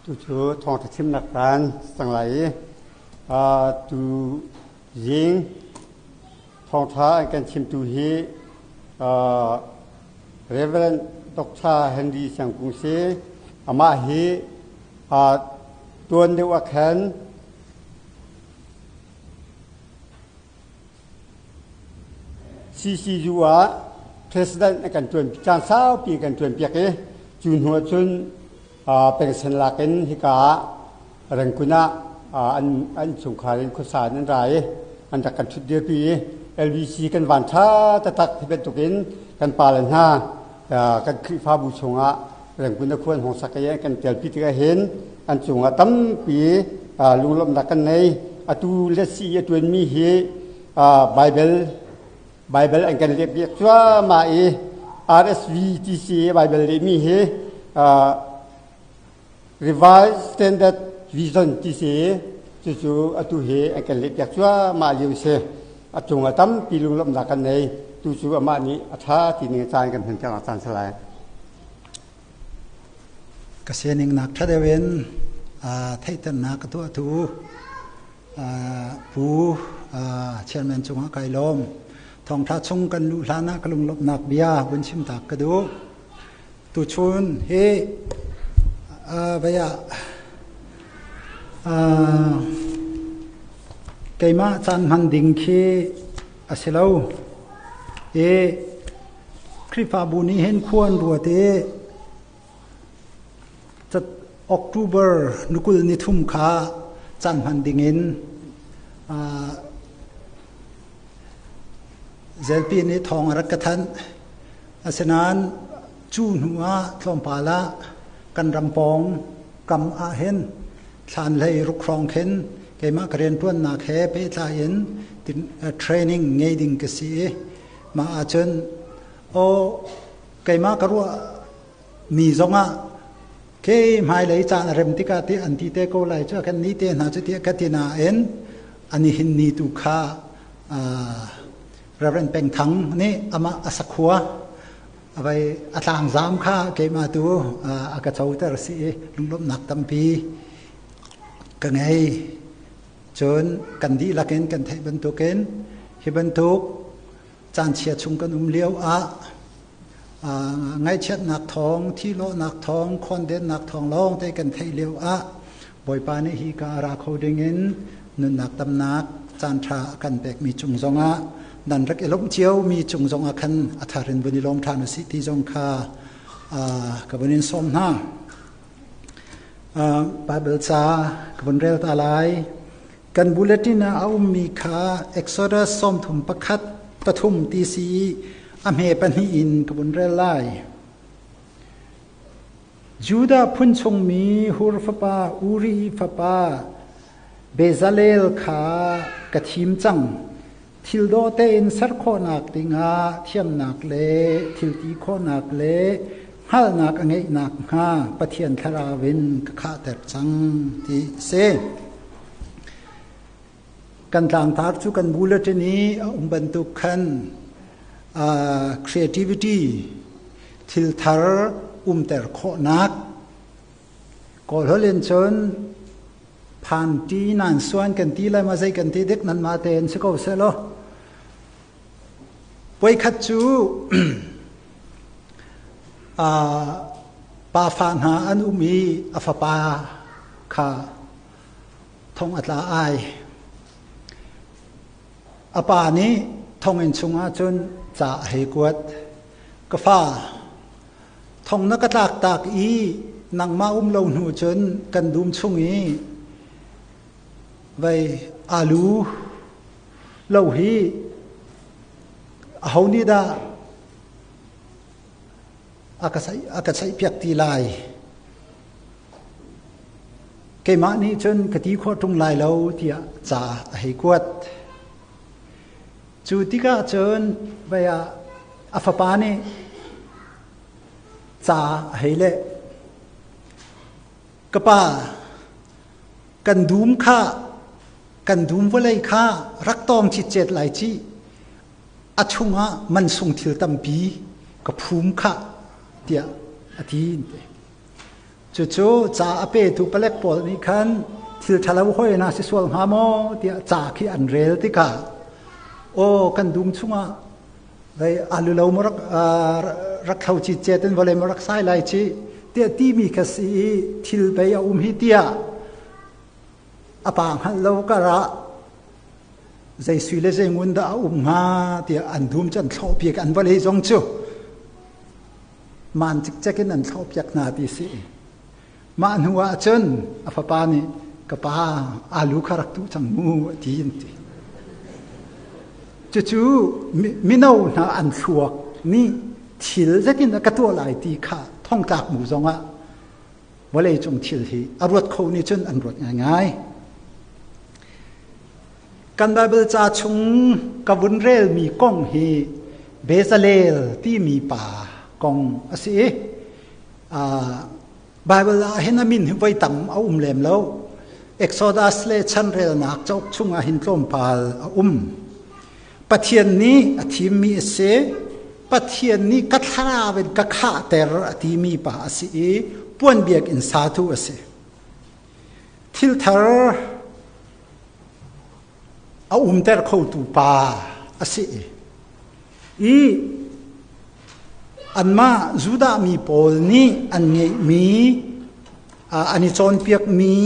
Tucu thawngṭha chimnak caan cang lai i tu zing thawngṭha an kan chimtu hi Reverend Dr. Henry Siang Kung si. Amah hi tuan deuh ah khan CCU ah president a kan ṭuan caan saupi kan ṭuanpiak i cu hnu ah cun pension lak in hika ah Rangoon ah an chungkhar in khuasa in an ra i an rak kan ṭhut dirpi i LBC kan van ṭha taktak hi bantukin kan pale hna kan Khrihfabu chungah Rangoon a khuan hong sak i an kan telpi tikah hin an cungah tampi lunglawmhnak kan ngei. Atu letsi a ṭuanmi hi Bible Bible an kan lehpiak cuahmah i RSV TC Bible lehmi hi Revised Standard Vision TC cucu atu hi an kan lehpiak cuahmah lio si. A cungah tampi lunglawmhnak kan nei. Tu cu amah nih a ṭha ti ning caan kan hman piak caan si lai. Ka sining nak ṭha deuh in theihternak ka tuahtu Pu Chairman cungah kai lawm. Thawngṭha chung kan luh hlan ah ka lunglawmhnak bia vun chim tak ka duh. Tuchun hi vei ah keimah caan hman ding khi a si lo. I Khrihfabu nih hin khua an ruat i October ni 23 kha caan hman dingin zelpi nih thawng a rak ka thanh. Asinain cu hnu ah tlawmpal ah kan ram pawng kam ah hin thlan hlei ruk hrawng khin keimah ka rianṭuannak he pehtlai in training ngei ding ka si i mah ahcun aw keimah ka ruah mi zongah ke hmailei caan a rem tikah ti an ti te ko lai cu kan ni te hna cu tiah ka ti nain ani hin ni tu kha Reverend Peng Thang nih amah a sakhua avai a tlangzam kha keimah tu a ka coter si i lunglawmhnak tampi ka ngei. Cun kan dihlak in kan theih bantukin hi bantuk caanchia chung kan um lio ah ngaihchiatnak thawng, thilawhnak thawng, khawndennak thawng lawng te kan theih lio ah Bawipa nih hi ka ra kho dingin nunnak tamnak caanṭha a kan pekmi cung zongah nan rak i lawmh cio mi cung zongah khan a thar in vun i lawm ṭhan usih ti zong kha ka vun in sawm hna. Bible ca ka vun rel ta lai. Kan bulletin ah a ummi kha Exodus 31 pathum ti si i a hme pahnih in ka vun rel lai. Judah phun chungmi Hur fapa Uri fapa Bezalel kha ka thim cang. Thil dawh tein ser khawhnak dingah thiamnak le thil ti khawhnak le hngalhnak a ngeih nakhnga Pathian thlarau in ka khahter cang ti a si. Kan tlangtar cu kan bulletin i a um bantuk khan creativity thil thar umter khawhnak Kawl holh in cun phan ṭi nan suan kan ti lai ma zei kan ti dik nan mah tein si ko seh law. Voikhat cu pa fa hna an um i a fapa kha thong a tla ai. A pa nih thonginn chungah cun ca a hei kuat. Ka fa, Thong na ka tlaktak i nangmah um lo hnu cun kan dum chung i vei alu lo hi aho nih dah a ka saihpiak ti lai? Keimah nih cun ka ti khawh ṭung lai lo tiah ca a hei kuat. Cu tikah cun vei ah a fapa nih ca a hei leh. Ka pa, kan dum kha, kan dum vawlei kha rak tawng citcet lai ci. A chungah mansung thil tampi ka phum khah, tiah a ti. Cucu ca a petu palek pawl nih khan thil ṭhalo hoi na si sual hnga maw tiah ca khi an rel tikah aw kan dum chungah vei alu lo maw rak rak thlo ci cet in vawlei maw rak sai lai ci tiah timi kha si i thil pei a um hi tiah a pa hngalh lo karah zei sui le zei ngun dah a um hnga tiah an dum cu an thlawh piak an vawlei zong cu maan cikcek in an thlawh piak hna ti si. Mah hnu ah cun a fapa nih ka pa alu kha rak tuh cang mu a ti an ti. Cucu mino hna an thluak nih thil zetin a ka tuah lai ti kha thongtlak mu zongah vawleicung thil hi a ruat kho nih cun an ruat ngaingai. Kan Baibal ca chung ka vun relmi kong hi Bezalel timi pa kong a si i Baibal ah hin a min hi voi tam a um lem lo. Exodus le chanrelnak cauk chungah hin tlawmpal a um. Pathian nih a thimmi a si. Pathian nih ka thlarau in ka khahter a timi pa a si i puan biakinn satu a si. Thil thar a umter khotu pa a si i anmah Judah mi pawl nih an ngeihmi an i cawnpiakmi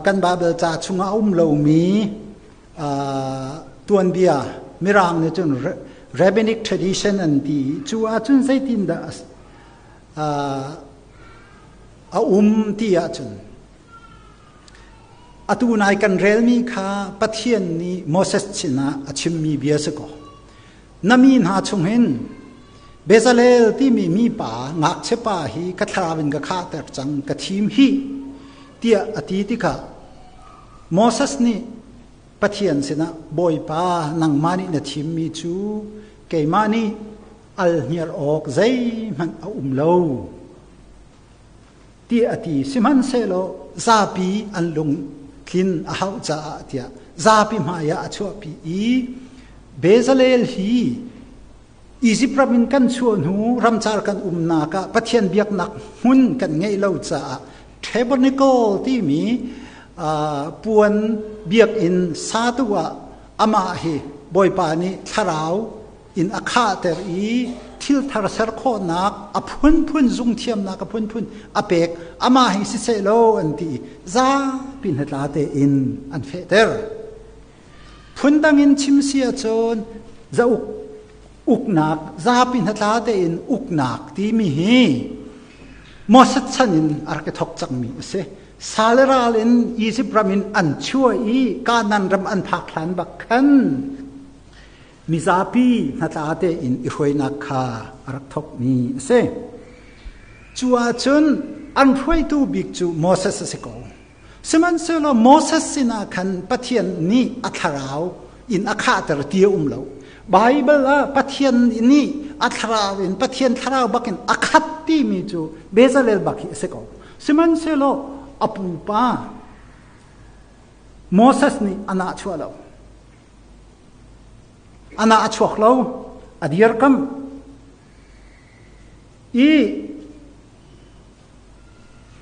kan Baibal ca chungah a um lomi tuanbia Mirang nih cun rabbinic tradition an ti cu ahcun zeitindah a um ti ahcun Atu nai kan relmi kha Pathian nih Moses sinah a chimmi bia si kaw. Na mi hna chungin Bezalel timi mipa ngakchia pa hi ka thlarau in ka khahter cang, ka thim hi tiah a ti tikah Moses nih Pathian sinah Bawipa nangmah nih na thimmi cu keimah nih al hniar awk zeihmanh a um lo. Ti a ti. Sihmanhsehlaw zapi an lungtlin a hauh caah tiah zapi hmaiah a chuahpi i Bezalel hi Izipt ram in kan chuah hnu ramcar kan umnak ah Pathian biaknak hmun kan ngeih lo caah tabernacle timi puan biakinn satu ah amah hi Bawipa nih thlarau in a khahter i thil thar ser khawhnak a phunphun zungthiamnak a phunphun a pek. Amah hi siseh law an ti. Zapi hnatla tein an fehter. Phundang in chim si ahcun zauk uknak zapi hnatla tein uknak timi hi Moses chan in a rak i thok cangmi a si. Sal ral in Egypt ram in an chuah i Kanaan ram an phak hlan bak khan mizapi hnatla tein i hruainak kha a rak thawkmi a si. Cu ahcun an hruaitu bik cu Moses a si ko. Sihmanhsehlaw Moses sinah khan Pathian nih a thlarau in a khahter ti a um lo. Baibal ah Pathian nih a thlarau in Pathian thlarau bakin a khat timi cu Bezalel bak hi a si ko. Sihmanhsehlaw a pupa Moses nih a nahchuah lo. Ana a chuak lo, a dirkamh. I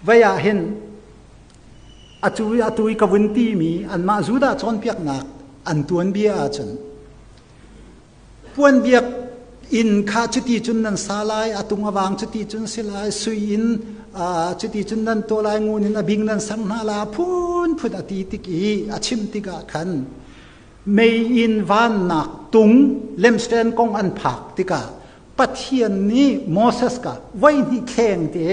vei ah hin atu i atu i ka vun timi anmah Judah cawnpiaknak an tuanbia ahcun puan biak inn kha cuti cun nan sa lai, a tung a vang cuti cun si lai, sui in cuti cun nan tuah lai, ngun in a bing nan ser hna la, phunphun a ti tik i a chim tikah khan mei in vannak tung lampstand kong an phak tikah Pathian nih Moses ka voi hnih kheng te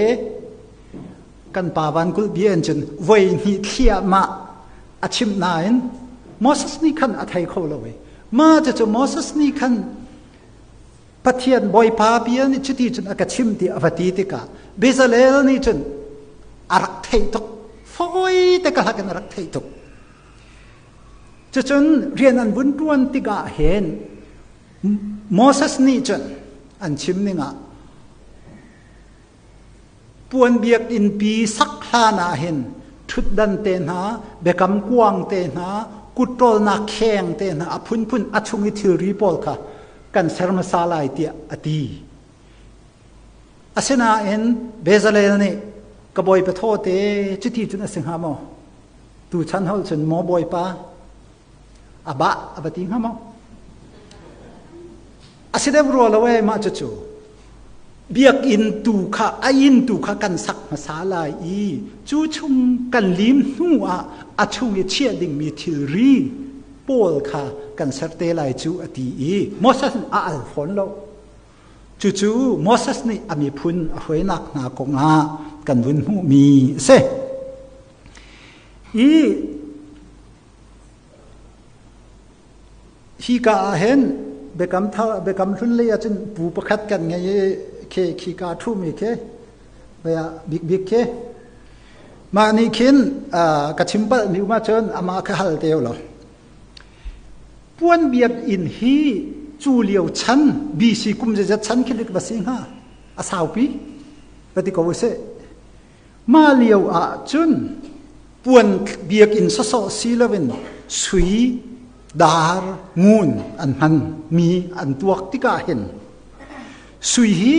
kan pa van kulh bia in cun voi hnih thliahmah a chimh nain Moses nih khan a thei kho lo i ma cucu Moses nih khan Pathian Bawipa bia nih cuti cun a ka chim ti a va ti tikah Bezalel nih cun a rak theih tuk fawi te ka hlak in a rak theih tuk. Cucun rian an vun ṭuan tikah hin Moses nih cun an chim ning ah puan biakinnpi sak hlan ah hin ṭhutdan te hna, biakam kuang te hna, kutṭawlnak kheng te hna a phunphun a chung i thilri pawl kha kan ser hmasa lai tiah a ti. Asinain Bezalel nih Ka bawipa thaw te cuti cun a si hnga maw? Tu chan hol cun maw bawipa a bah a va ti hnga maw? A si deuh rua lo ee mah cucu. Biakinn tu kha a inn tu kha kan sak hmasa lai i cu chung kan lim hnu ah a chung i chiah dingmi thilri pawl kha kan ser te lai cu a ti i Moses a al fawn lo. Cucu Moses nih a miphun a hruainak hna kongah kan vun hmuhmi a si. I Hika ah hin biakam thar biakam hlun lei ahcun pu pakhat kan ngei i khi khika ṭhumi khi bia bikbik khi mah nih khin ka chim palhmi um ahcun amah kha hal te law puan biakinn hi cu lio chan BC kum zeizat chan khi dik va si hnga a saupi va ti ko usih Mah lio ah cun puan biakinn sawsawh si loin sui, dar, ngun an hmanmi an tuak tikah hin sui hi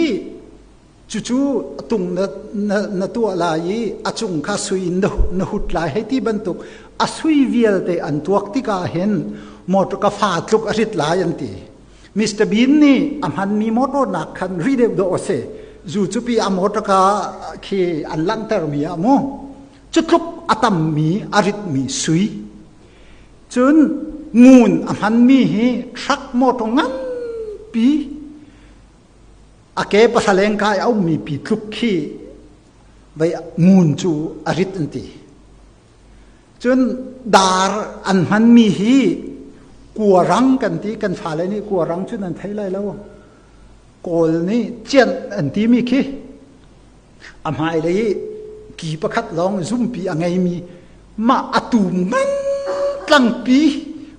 cucu a tung na, na, na tuah lai i a cung kha sui in na, na hut lai hei ti bantuk a sui vialte an tuak tikah hin motor ka fa tluk a rit lai an ti. Mr. Bean nih a hmanmi motor nak khan ri deuh dawh a si. Zu cupi a motor ka khi an langhtermi ah mu. Cu tluk a tammi a ritmi sui. Cun ngun a hmanmi hi truck motor nganpi a ke pasaleng kai a ummi pi tluk khi vei ngun cu a rit an ti. Cun dar an hmanmi hi kuarang kan ti kan fale nih kuarang cu nan thei lai lo. Kawl nih cianh an timi khi a hmailei i ki pakhat lawng zumpi a ngeimi mah a tum ngan tlangpi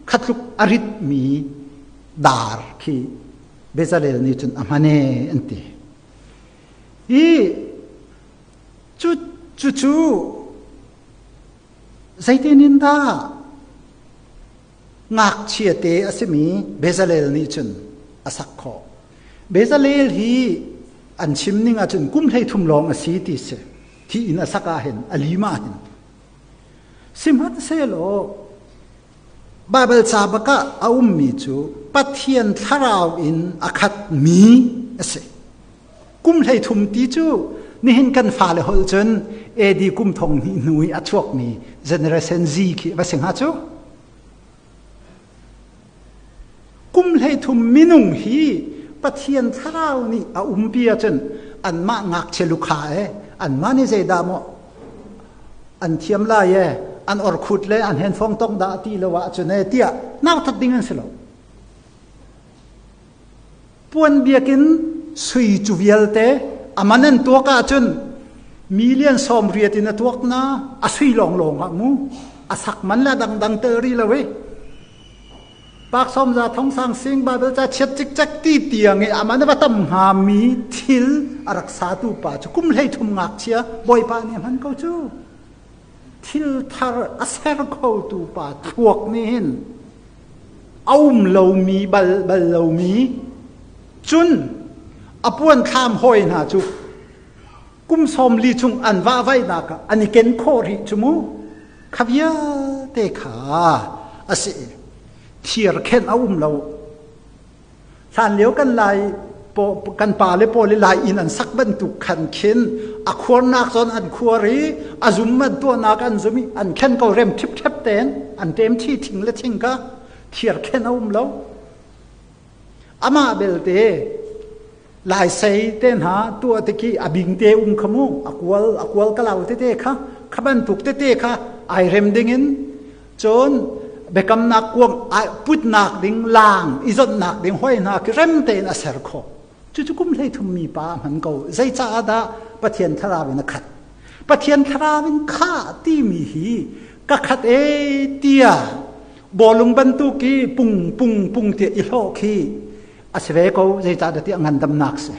khatluk a ritmi dar khi Bezalel nih cun a hman e an ti. I cu cucu Zeitin in dah ngakchia te a simi Bezalel nih cun a sak khawh? Bezalel hi an chim ning ahcun kum 33 lawng a si ti si. Thi in a sak ah hin, a lim ah hin. Sihmanhsehlaw Baibal ca bak ah a ummi cu Pathian thlarau in a khatmi a si. Kum 33 ti cu nihin kan fale holh cun AD kum 2000 hnu i a chuakmi Generation Z khi va si hnga cu. Kum 33 minung hi Pathian thlarau nih a umpi ahcun anmah ngakchia lukha e anmah nih zeidah maw an thiam lai e an orkhut le an henfong tong dah ti lo ahcun e tiah nautat ding an si lo. Puan biakinn sui cu vialte a man an tuak ahcun million 80 in a tuak na a sui lawnglawng ah mu a sak man le dangdang tel ri lo i pak som za thong sang sing Bible ca chiat cikcek ti tiang i a man va tam hnga mi thil a rak satu pa cu kum 33 ngakchia bawipa nih a hman ko cu thil thar a ser khotu pa thluak nih hin a um lomi bal bal lomi cun a puan thlam hawi hna cu kum 40 chung an vahvaihnak ah an i ken khawh rih cu mu kha vialte kha a si thir khen a um lo Hlan lio kan lai kan pa le pawl i lai inn an sak bantuk khan khin a khuarnak zawn an khuar i a zum an tuahnak an zum i an khen ko rem ṭhipṭhep tein an ṭem thi thing le thing ka thir khen a um lo. Amah belte lai sei te hna tuah tiki a bing te um kha mu a kual a kual kalau tete kha kha bantuk tete kha ai rem ding in Cun biakamnak kuang putnak ding laang i zonhnak ding hoi hna khi rem tein a ser khawh. Cucu kum 33 mi pa a hman ko. Zeicaah dah Pathian thlarau in a khat? Pathian thlarau in khah timi hi ka khat e tiah bawlung bantuk i pung pung pung tiah i hlawh khi a si ve ko zeicahdah tiah ngandamnak si.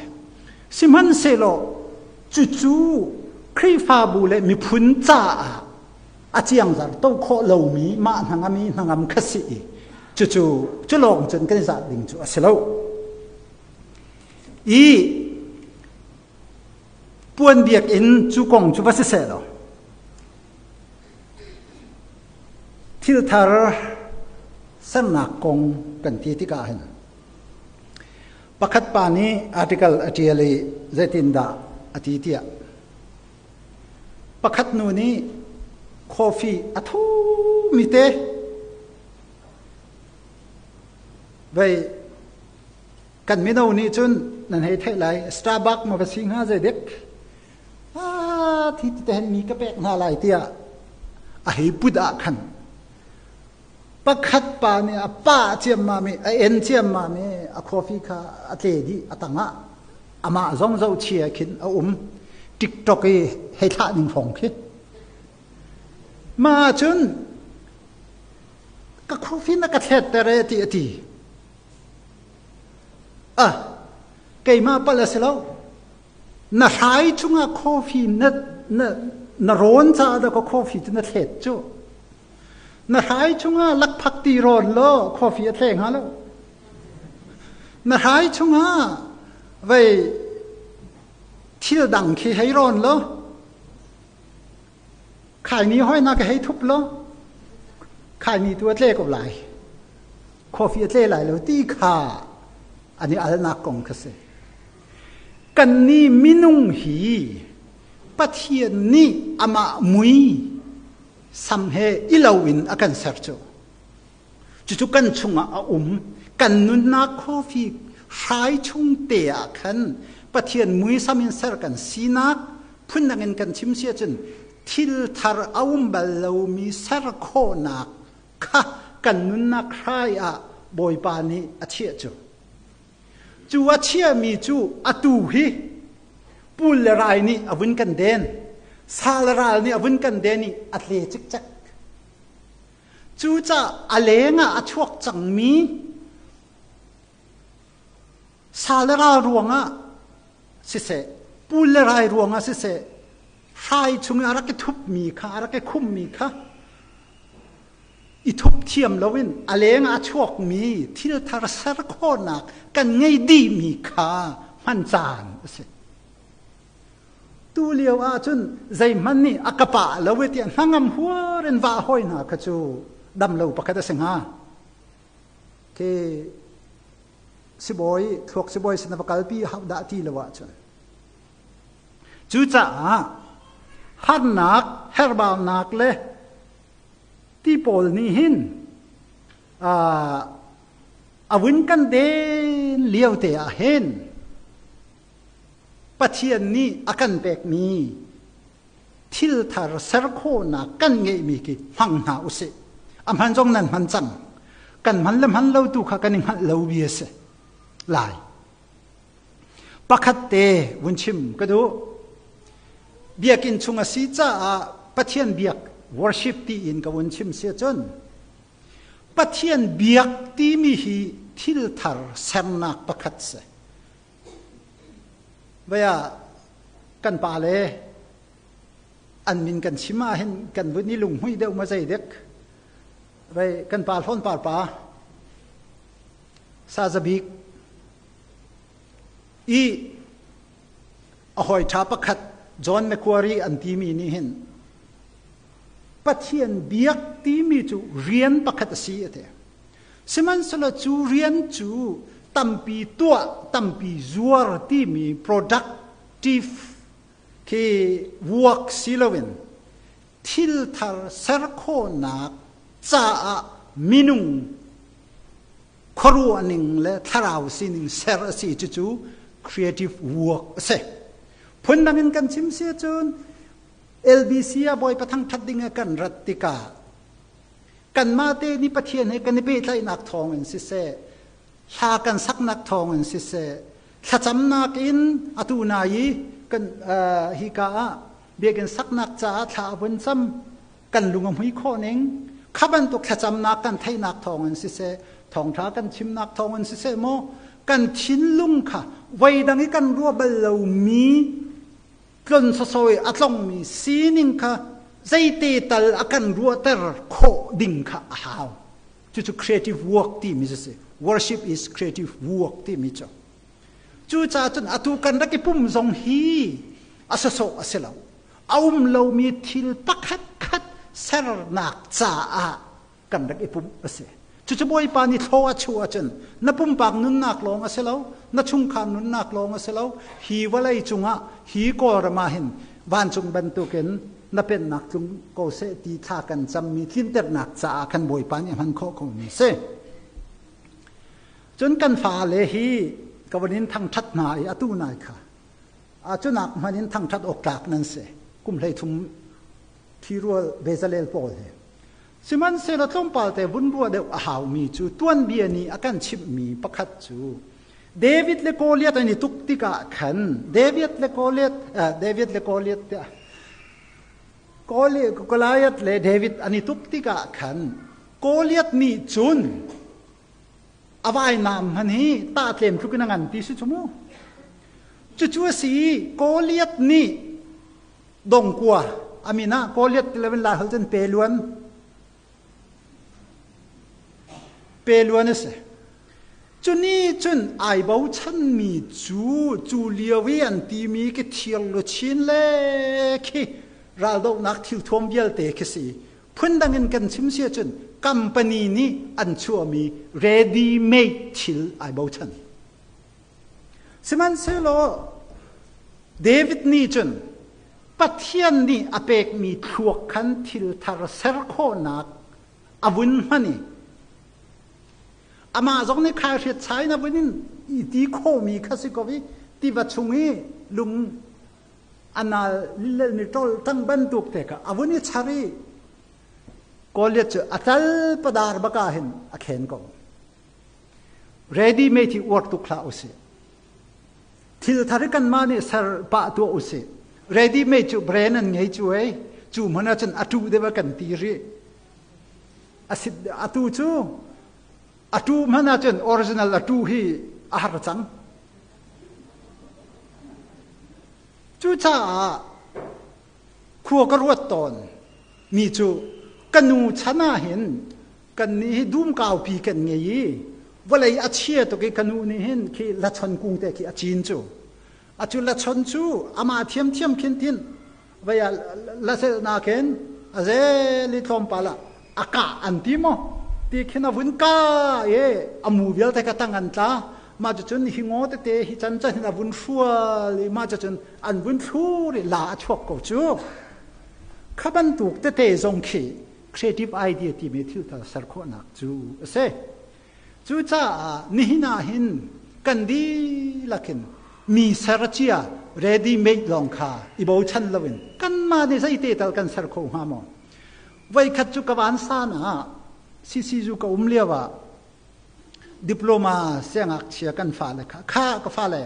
Sihmanhsehlaw cucu Khrihfabu le miphun caah a ciangzar to khawh lomi mah hnangam i hnangam kha si i cucu cu lawng cun kan i zat ding cu a si lo i Puan biakinn cu kong cu va si seh law thil thar sernak kong kan ti tikah hin pakhat pa nih article a ṭial i zeitindah a ti tiah pakhat nu nih coffee a thumi te vei kan mino nih cun nan hei theih lai Starbucks ma va si hnga zei dek ah thi te hen mi ka pek hna lai tiah a hei put ah khan pakhat pa nih a pa ciammam i a en ciammam i a coffee kha a tle dih a tangah amah zong zo chia khin a um TikTok i hei thlah ning hrawng khi ma cun ka coffee na ka thlet ter e ti a ti Ah, keimah palh a si lo. Na hrai chungah coffee na, na, na rawn caah dah ka coffee cu na thlet cu. Na hrai chungah lakphak ti rawn law coffee a thle hnga lo. Na hrai chungah vei thil dang khi hei rawn law Khaini hoi na ka hei thup lo. Khaini tu a tle ko lai. Coffee a tle lai lo ti kha an i alnak kong kha si. Kan ni minung hi Pathian nih amah mui sam he ilo in a kan ser cu. Cucu kan chungah a um. Kan nunnak coffee hrai chung te ah khan Pathian muisam in ser kan sinak phundang in kan chim si ahcun thil thar a um bal lomi ser khawhnak kha kan nunnak hrai ah Bawipa nih a chiah cu. Cu a chiahmi cu atu hi pul le rai nih a vun kan den, sa le ral nih a vun kan den i a tle cikcek. Cucaah a lengah a chuak cangmi sa le ral ruangah siseh, pul le rai ruangah siseh, hrai chung i a rak i thupmi kha, a rak i khummi kha i thup thiam loin a lengah a chuakmi thil thar ser khawhnak kan ngei dihmi kha hman caan a si. Tu lio ahcun zeihmanh nih a ka pah lo e tiah hnangam huar in vah hawi hna kha cu dam lo pakhat a si hnga. Khi sibawi, thluak sibawi sin va kalpi hau dah ti lo ahcun. Cucaah harnak, herbaunak le ti pawl nih hin a vun kan den lio te ah hin Pathian nih a kan pekmi thil thar ser khawhnak kan ngeihmi khi hmang hna usih. A hman zong nan hman cang. Kan hman le hman lo tu kha kan i hngalh lo bia si lai. Pakhat te vun chim ka duh. Biakinn chung a si caah Pathian biak worship tiin ka vun chim si cun Pathian biak timi hi thil thar sernak pakhat si. Vei ah kan pa le an min kan chim ah hin kan vun i lunghmuih deuh ma zei dek. Vei kan pa hlawn par pa Sazabik i a hawi ṭha pakhat John Macquarie an timi nih hin Pathian biak timi cu rian pakhat a si a ti. Sihmanhsehlaw cu rian cu tampi tuah, tampi zuar timi productive khi work si loin thil thar ser khawhnak caah minung khuaruahning le thlarau sining ser a si cucu creative work a si. Phundang in kan chim si ahcun LBC ah Bawipa thangṭhat ding ah kan rat tikah Kanmah te nih Pathian he kan i pehtlaihnak thawngin siseh, hla kan saknak thawngin siseh, thlacamnak in atu na i kan hika ah biakinn saknak caah thla a vun cam kan lung a hmui khawh ning kha bantuk thlacamnak kan theihnak thawngin siseh, thawngṭha kan chimnak thawngin siseh maw kan thinlung kha voidang i kan ruah bal lomi tlon sawsawi a tlongmi sining kha zeite tal a kan ruahter khawh ding kha a hau. Cucu creative work timi cu si. Worship is creative work timi cu. Cucaah cun atu kan rak i pum zong hi A sawsawh a si lo. A um lomi thil pakhat khat sernak caah kan rak i pumh a si. Cucu Bawipa nih thlaw a chuah ahcun na pumpak nunnak lawng a si lo, na chungkhar nunnak lawng a si lo, hi vawlei cungah hi Kawlram ah hin vancung bantukin na pennak tlung ko seh ti thla kan cammi tlinternak caah khan Bawipa nih a hman khawh ko mi si. Cun kan fale hi ka van in thangṭhat hna i atu nai kha a cunak hman in thangṭhat awk tlak nan si. Kum 13 thirual Bezalel pawl hi. Sihmanhsehlaw tlawmpal te vun ruah deuh a haumi cu tuanbia nih a kan chimhmi pakhat cu David le Goliath an i tuk tikah khan David le Goliath David le Goliath tiah Goliath le David an i tuk tikah khan Goliath nih cun a vainam hman hi tahtlem tluk in a ngan ti si cu mu. Cucu a si i Goliath nih dongkua a min ah Goliath ti loin Lai holh cun peluan peluan a si. Cu ni cun ai bochanmi cu cu lio i an timi khi thir luchin le khi raldohnak thilthuam vialte khi si. Phundang in kan chim si ahcun company nih an chuahmi ready made thil ai bochan. Sihmanhsehlaw David nih cun Pathian nih a pekmi thluak khan thil thar ser khawhnak a vun hman i amah zong nih khaihriat chai in a vun in i ti khawhmi kha si ko i tiva chung i lung a nal lillel mi ṭol ṭang bantuk te kha a vun i char i Goliath cu a cal padar baka hin a khen ko. Ready made hi uar tuk hlah usih. Thil thar hi kanmah nih ser pah tuah usih. Ready made cu brand an ngei cu ei. Cu hmun ah cun a tu deuh a kan ti rih. Atu cu a tu hmanh ah cun original a tu hi a har cang. Cucaah khua ka ruat tawn mi cu ka nu chan ah hin Kannih hi dum kaupi kan ngei i vawlei a chia tuk i ka nu nih hin khi lachon kung te khi a cin cu. Acu lachon cu amah thiamthiam khin tin vei ah lasel na khin a zel i tlawmpal ah a kah an ti maw ti khin a vun ka i a mu vialte ka tang an tla mah cucun hi ngaw tete hi can can hin a vun hrual i mah cucun an vun thlur i la a chuak ko cu kha bantuk tete zong khi creative idea timi thil tal ser khawhnak cu a si. Cucaah nihin ah hin kan dihlak in mi ser cia ready made lawng kha i bochan loin kanmah nih zeite tal kan ser kho hnga maw? Voikhat cu ka van san ah CCU ka um lio ah diploma siangngakchia kan fale kha kha ka fale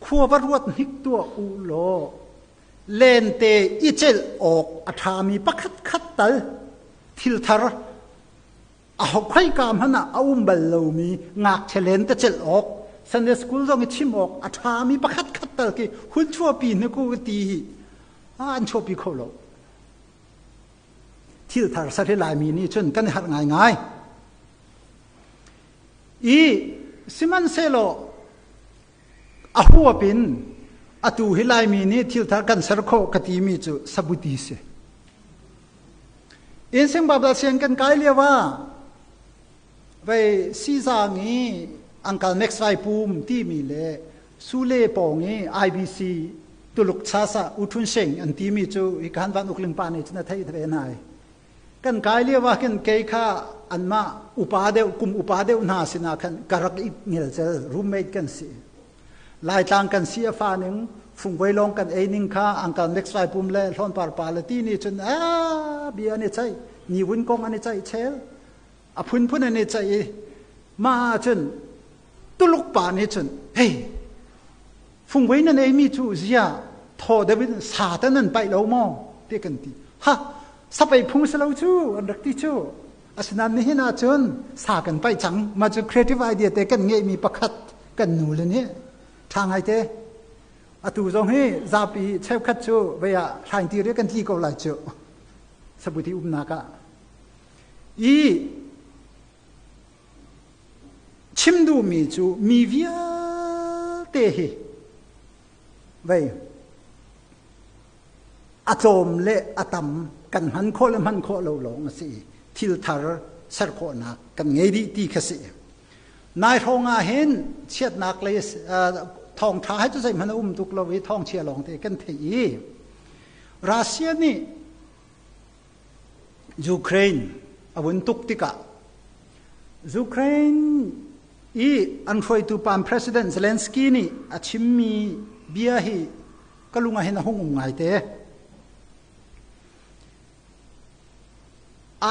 khua va ruat hnik tuah u law lente i celh awk a ṭhami pakhat khat tal thil thar a khoika hmanh ah a um bal lomi ngakchia lente celh awk Sunday school zong i chim awk a ṭhami pakhat khat tal khi hun chuahpi hna ku ti hi an chuahpi kho lo. Thil thar ser hi Laimi nih cun kan i harh ngaingai. I sihmanhsehlaw A huap in atu hi Laimi nih thil thar kan ser khawh ka timi cu sabuti si. Insing Bible sian kan kai lio ah vei sizang i Uncle Max Vai Pum timi le Sule pawng i IBC Tuluk chasa U Thun Sing an timi cu hi kan van ukling pa nih cun a theih ve nai. Kan kai lio ah khin kei kha anmah upa deuh kum upa deuh hna sinah khan ka rak i ngelcel roommate kan si. Laitlang kan si a fa ning fungvei lawng kan ei ning kha angkal next vai pum le hlawnpar pa le ti nih cun a bia an i ceih ni vun kong an i ceih chel a phunphun an i ceih i mah ah cun Tuluk pa nih cun hei fungvei nan ei mi cu zia thaw deuh in sa te nan paih lo maw ti kan ti ha sapei phung si lo cu an rak ti cu asinain nihin ah cun sa kan paih cang mah cu creative idea te kan ngeihmi pakhat kan nu le nih ṭha ngai te atu zong hi zapi cheukhat cu vei ah hlaing ti ri kan tli ko lai cu sabuti umnak ah i Chim duhmi cu mi vialte hi Vei a tlawm le a tam kan hman khawh le hman khawh lo lawng a si i thil thar ser khawhnak kan ngei dih ti kha si. Nai hrawng ah hin chiatnak lei thawngṭha he cu zeihmanh a um tuk lo i thawngchia lawng te kan theih i Russia nih Ukraine a vun tuk tikah Ukraine i an hruaitu pa President Zelensky nih a chimmi bia hi ka lung ah hin a hung um ngaite.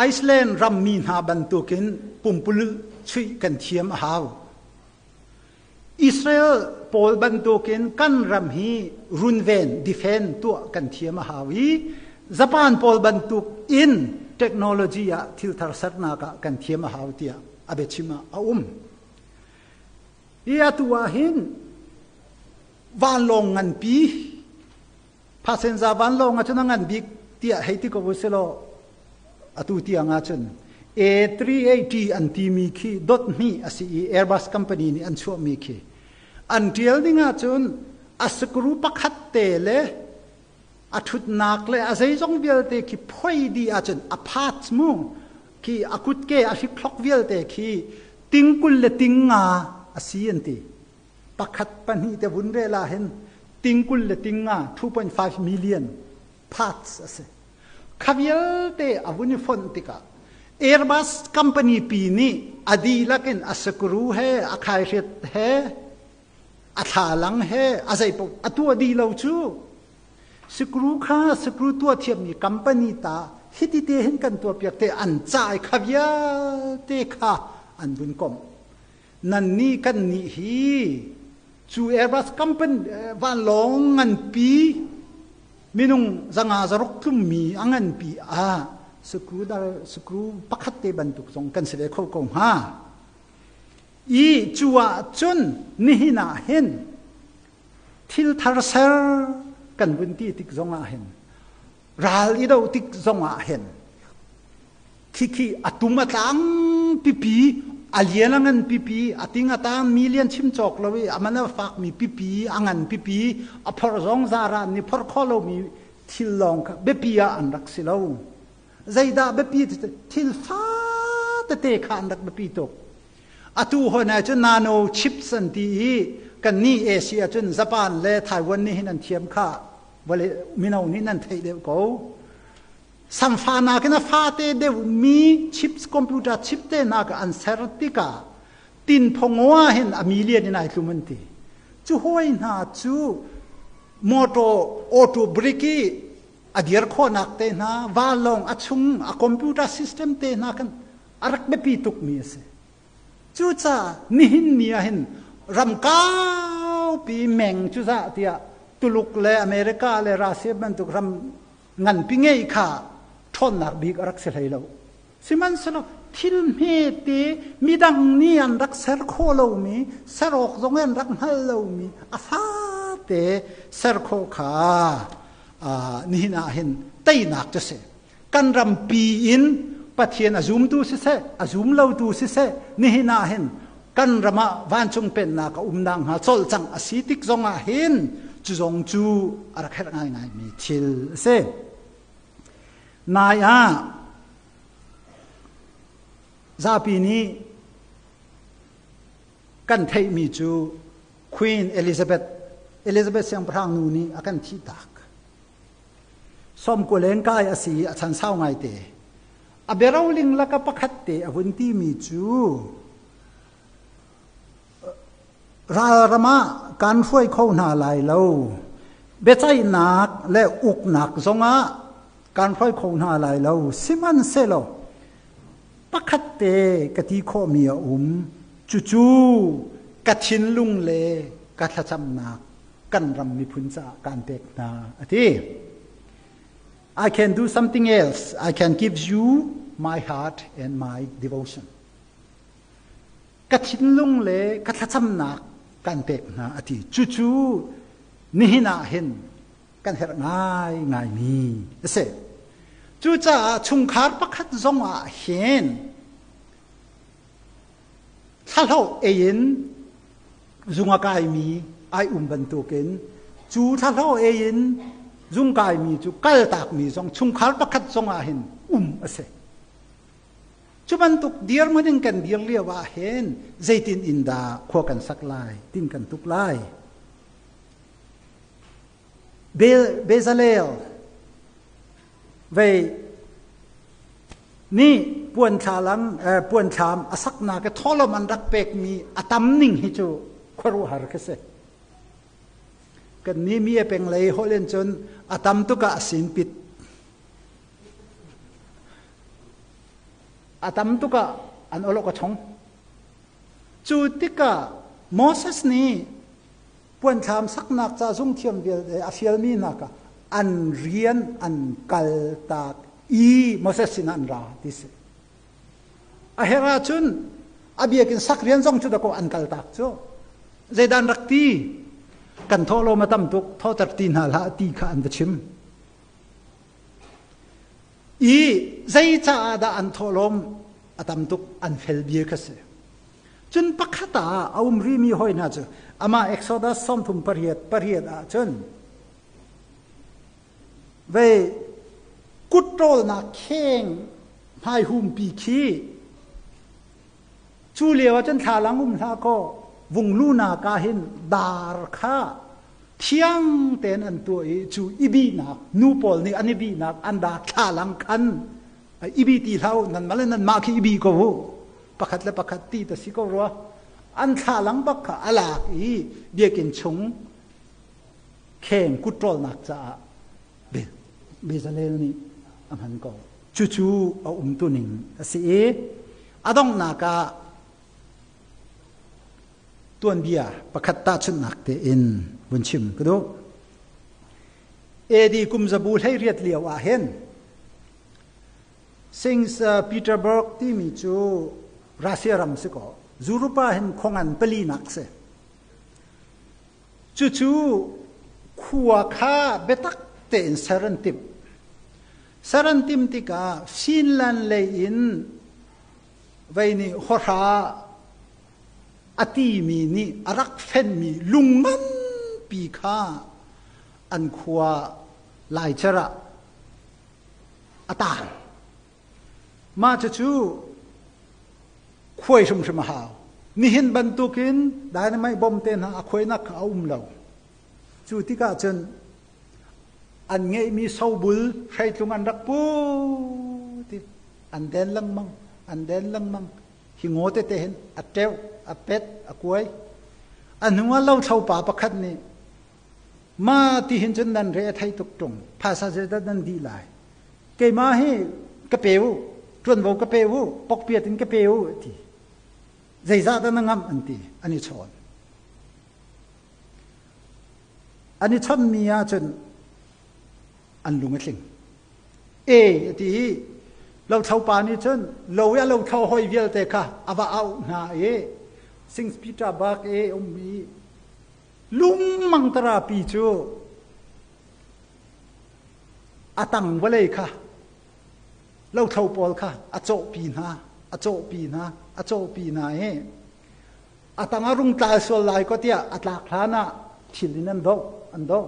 Iceland rammi hna bantukin pumpululh chuih kan thiam a hau. Israel pawl bantukin kan ram hi runven defend tuah kan thiam a hau i Japan pawl bantuk in technology ah thil thar sernak ah kan thiam a hau tiah a biachim ah a um. Hi atu ah hin vanlawng nganpi Phasenza vanlawng ahcun a ngan bik tiah hei ti ko u silaw atu tiang ahcun A380 an timi khi dot hnih a si i Airbus company nih an chuahmi khi an ṭial ding ahcun a screw pakhat te le a ṭhutnak le a zeizong vialte khi phoi dih ahcun a parts mu khi a kutke a hlikhlok vialte khi ting 20 le ting nga a si an ti. Pakhat pahnih te vun rel ah hin ting 20 le ting nga 2.5 million parts a si. Kha vialte a vun i fonh tikah Airbus company pi nih a dihlak in a screw he a khaihriat he a thlalang he a zei paoh a tuah dih lo cu screw kha screw tuah thiammi company ta hiti te hin kan tuah piak te an cai kha vialte kha an vun komh. Nannih kannih hi cu Airbus company vanlawng nganpi minung 500 tlummi a nganpi ah screw dar screw pakhat te bantuk zong kan si ve kho ko hnga. I cu ah cun nihin ah hin thil thar ser kan vun ti tik zong ah hin ral i do tik zong ah hin Khikhi a tum a tlang pipi, a lian a ngan pipi, a ting a tang mi lian chim cawk lo i a man a fak mi pipi, a ngan pipi, a phor zong zara nih phor kho lo mi thil lawng kha biapi ah an rak si lo. Zeidah biapi thil fa tete kha an rak biapi tuk. Atu hon ah cun nano chips an ti i kan nih Asia cun Japan le Taiwan nih hin an thiam kha vawlei mino nih nan theih deuh ko. Samfa nakin a fate deuhmi chips computer chip te hna kha an ser tikah tinphongaw hin a million in ai tlum an ti. Cu hawi hna cu motor auto brake i a dir khawhnak te hna vanlawng a chung a computer system te hna kan a rak biapi tukmi a si. Cucaah nihin ni ah hin ram kaupi meng cu zah tiah Tuluk le America le Russia bantuk ram nganpi ngei kha ṭhawnnak bik a rak si hlei lo. Sihmanhsehlaw thil hmete midang nih an rak ser khawh lomi, ser awk zong an rak hngalh lomi a fate ser khawh kha nihin ah hin teinak cu si. Kan rampi in Pathian a zumtu siseh, a zum lotu siseh, nihin ah hin kan ram ah vancung pennak a um nakhnga cawlcangh a si tik zong ah hin cu zong cu a rak herh ngaingaimi thil a si. Nai ah zapi nih kan theihmi cu Queen Elizabeth Elizabeth siangpahrang nu nih a kan thihtak. Sawmkuleng kai a si i a chan sau ngaite. A biaroling laka pakhat te a vun timi cu ralram ah kan hruai kho hna lai lo. Biaceihnak le uknak zongah kan hruai kho hna lai lo. Sihmanhsehlaw pakhat te ka ti khawhmi a um. Cucu ka thinlung le ka thlacamnak kan ram miphun caah kaan pek hna a ti. I can do something else. I can give you my heart and my devotion. Ka thinlung le ka thlacamnak kan pek hna a ti. Cucu nihin ah hin kan herh ngai ngaimi a si. Cucaah chungkhar pakhat zong ah hin thlahloh ei in zung a kaimi ai um bantukin Cu thlahlawh ei in zungkaimi cu kaltakmi zong chungkhar pakhat zong ah hin um a si. Cu bantuk dirhmun in kan dir lio ah hin zeitin in dah khua kan sak lai, tin kan tuk lai. Bezalel vei nih puan thlalang puan thlam a saknak i tholom an rak pekmi a tam ning hi cu khuaruahhar khi si. Kan ni mi a peng lei holh in cun a tam tuk ah a sin pit. A tam tuk ah an olok a chong. Cu tikah Moses nih puanthlam saknak ca zungthiam vialte a fialmi hna kha an rian an kaltak i Moses sinah an ra ti si. A herh ahcun a biakinn sak rian zong cu dakaw an kaltak cu. Zeidah an rak ti? Kan thawhlawm a tam tuk, thawter ti hna hlah ti kha an va chim. I zei caah dah an thawhlawm a tam tuk an fel bia kha si. Cun pakhat ah a um rimi hoi hna cu amah Exodus 38 pariat ah cun vei kut ṭawlnak kheng hmaihumpi khi cu lio ah cun thlalang um hlah kaw vunglu nak ah hin dar kha thiang tein an tuah i cu i bihnak nu pawl nih an i bihnak an dar thlalang khan i bi ti hlah u nan mah le nan mah khi i bi ko u pakhat le pakhat ti ta si ko rua an thlalang bak kha a lak i biakinn chung kheng kut ṭawlnak caah Bezalel nih a hman ko. Cucu a umtuning a si i a donghnak ah tuanbia pakhat tahchunhnak tein vun chim ka duh. AD kum zabu 18 lio ah hin Saint Petersburg timi cu Russia ram si ko. Zurupa hin khuangan palinak si. Cucu khua kha biatak tein ser an timh. Ser an timh tikah Finland lei in vei nih hawhra a timi nih a rak fenmi lung nganpi kha an khua laicer ah a taang. Mah cucu khuai hrimhrim a hau. Nihin bantukin dynamite bomb te hna a khuainak kha a um lo. Cu tikah cun an ngeihmi sobul hreitlung an rak pu ti an den lengmang, an den lengmang. Hi ngaw tete hin a teuh, a pet, a kuai. A hnu ah lothlo pa pakhat nih ma ti hin cun nan re a thei tuk ṭung, phaisa zeidah nan dih lai. Keimah hi ka pe u, ṭuanvo ka pe u, pokpiat in ka pe u, a ti. Zeizah dah na ngamh an ti, an i chawn. An i chawnhmi ahcun an lung a tling. E a ti i lothlo pa nih cun lo i a lothlo hoi vialte kha a va auh hna i Sings Peter Bak i ummi lungmang tarapi cu A tang vawlei kha lothlo pawl kha a cawhpi hna, a cawhpi hna, a cawhpi hna i a tang a rung tlai sual lai ko tiah a tlak hlan ah thil in an doh, an doh.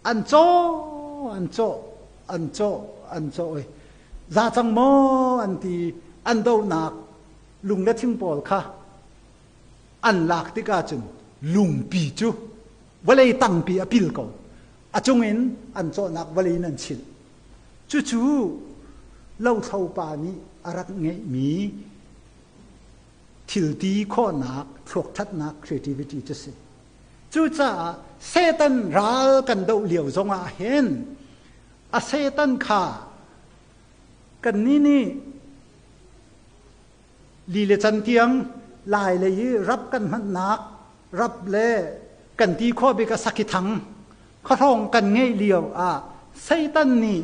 An cawh, an cawh, an cawh, an cawh i za cang maw an ti an dohnak lung le thing pawl kha an lak tikah cun lungpi cu vawlei tangpi a pil ko. A cungin an cawhnak vawlei in an chilh. Cucu lothlo pa nih a rak ngeihmi thilti khawhnak, thluakṭhatnak, creativity cu si. Cucaah Satan ral kan doh lio zongah hin a Satan kha kannih nih li le cantiang lai lei i rap kan hmannak rap le kan ti khawh bik a saki thang khuahrawng kan ngeih lio ah Satan nih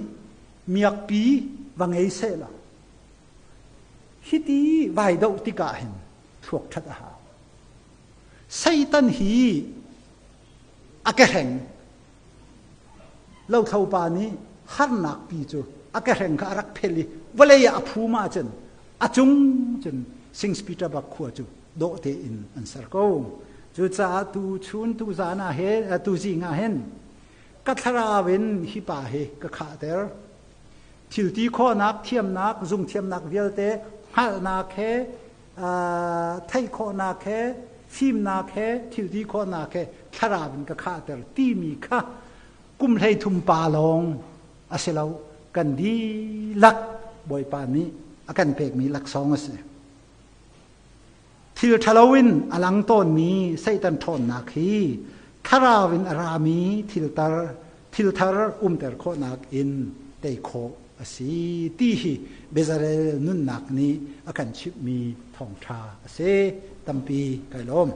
miakpi va ngei seh law hiti vai doh tikah hin thluak ṭhat a hau. Satan hi a kehreng lothlo pa nih harnak pi cu a kehreng kha a rak phel i vawlei ah a phum ahcun a cung cun Sings Peter bak khua cu dawh tein an ser ko. Cucaah tu chun tu zan ah hin tu zing ah hin ka thlarau in hi pa hi ka khahter. Thil ti khawhnak, thiamnak, zungthiamnak vialte hngalhnak he theih khawhnak he fimnak he thil ti khawhnak he thlarau in ka khahter timi kha kum 33 pa lawng a si lo, kan dihlak Bawipa nih a kan pekmi laksawng a si. Thil ṭhalo in a lang tawnmi Satan ṭhawnnak hi thlarau in a rami thiltar thil thar umter khawhnak in tei khawh a si ti hi Bezalel nunnak nih a kan chimhmi thawngṭha a si. Tampi kai lawm.